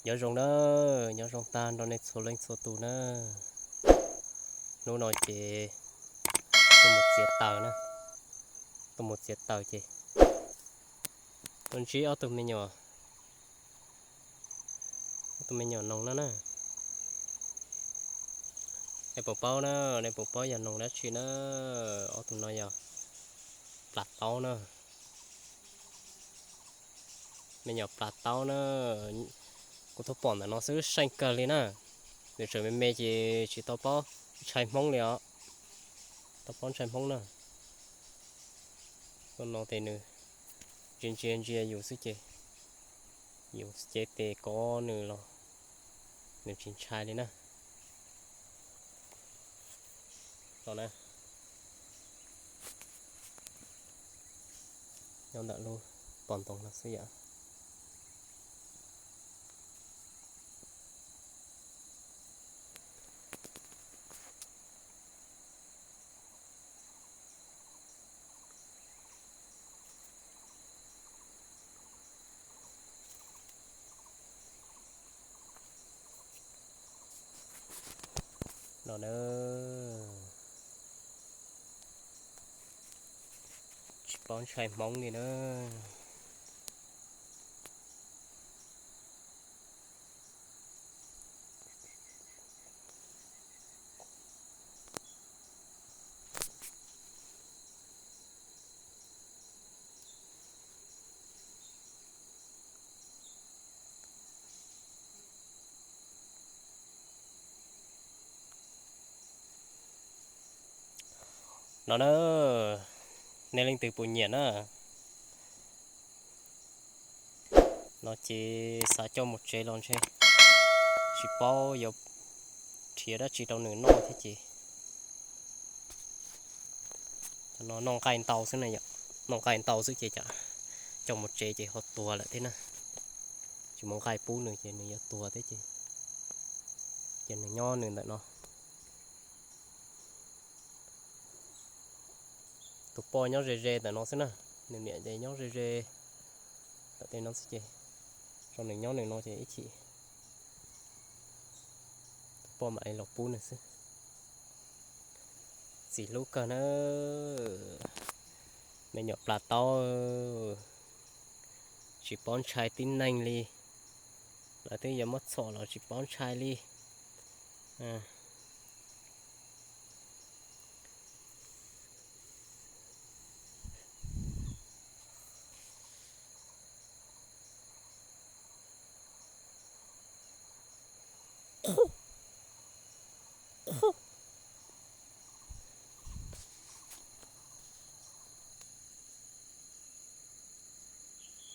Nyob zoo na, nyob zoo tag nrho nej txhua leej txhua tus na. Hnub no ces tuaj mus txiav taws na, tuaj mus txiav taws ces tuaj ntsib ob tug me nyuam, ob tug me nyuam noog no na. Nej puas paub na, nej puas paub yog noog dab tsi na? Ob tug no yog plas taub na. Me nyuam plas taub na, kuv tuaj pom ntawm no xwb seej kawg li na. Nws tseem me me ces tsis tau paub ntshai Hmoob li os, tau paub ntshai Hmoob na. Tuaj no ces nws ntsia ntsia ntsia yus xwb ces, yus cev tes kov nws los nws tsis ntshai li na. Los na, nyob ntawm lub pos ntoo no xwb yom. No na, tsis paub ntshai Hmoob li na. No na, nej leej twg puas nyiam na? No ces xav coj mus tsev los ntshe tsis paub yuav nrhiav dab tsi rau nws noj thiab ces no noj nqaij ntau xwb na yom. Noj nqaij ntau xwb ces coj mus tsev ces ho tuag lawm thiab na. Tsis muaj nqaij pub nws ces nws yuav tuag thiab ces, ces nws nyob nws ntawm no. Tus poj nyob ze ze ntawm no xwb na, nws niam ces nyob ze ze ntawm tej no xwb ces, rau nws nyob nws no ces ib chim tus poj mam li los pub nws xwb. Txiv hlub kawg na, me nyuam plas taub, tsis paub ntshai tib neeg li, lawv twb yuav muab txhom los tsis paub ntshai li.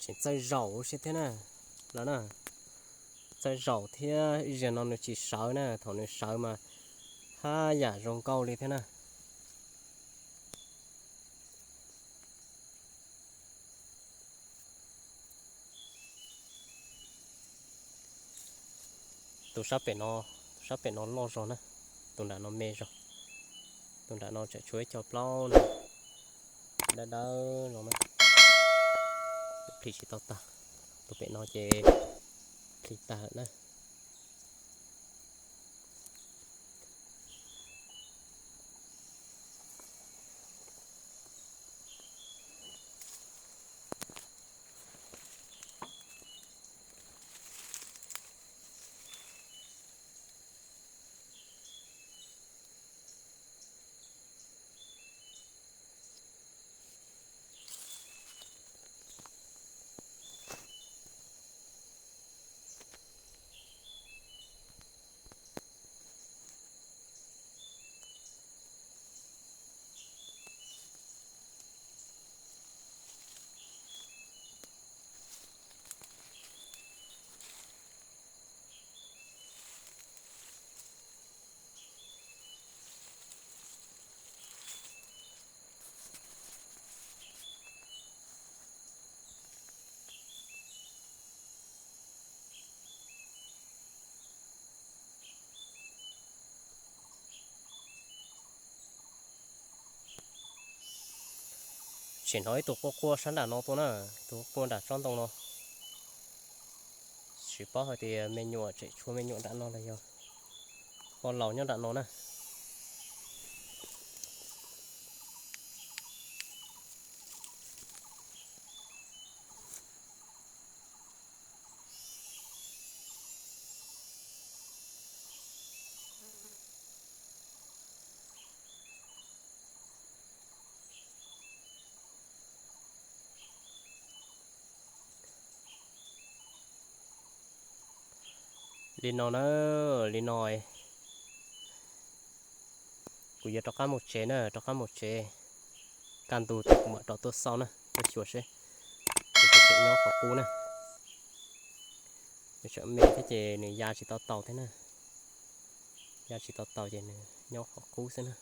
Tseem txawj zaum ua si thiab na, los na, txawj zaum thiab, ib zaug no nws tsis sawv na, thaum nws sawv mas haj yam zoo nkauj li thiab na. Tus sab pem no, tus sab pem no loj zog na, tus nram no me zog. Tus nram no tseem tshuav ib co plaub no dawb dawb no na, plhis tsis tau tag. Tus pem no ces plhis tag lawm na. Tseem hnov ib tug quaj quaj sab nram no tuaj na, ib tug quaj nram tsob ntoo no. Tsis paub hais tias me nyuam tseem tshuav me nyuam nram no los yog poj laus nyob nram no na. Li no na, li no kuv yuav rov qab mus tsev na, rov qab mus tsev. Kaj ntug kuv mam rov tuaj xauj na, tuaj xyuas seb. Kuv tseem nyob qhov qub na. Nws tseem me thiab ces nws ya tsis tau taus thiab na. Ya tsis tau taus ces nws nyob qhov qub xwb na.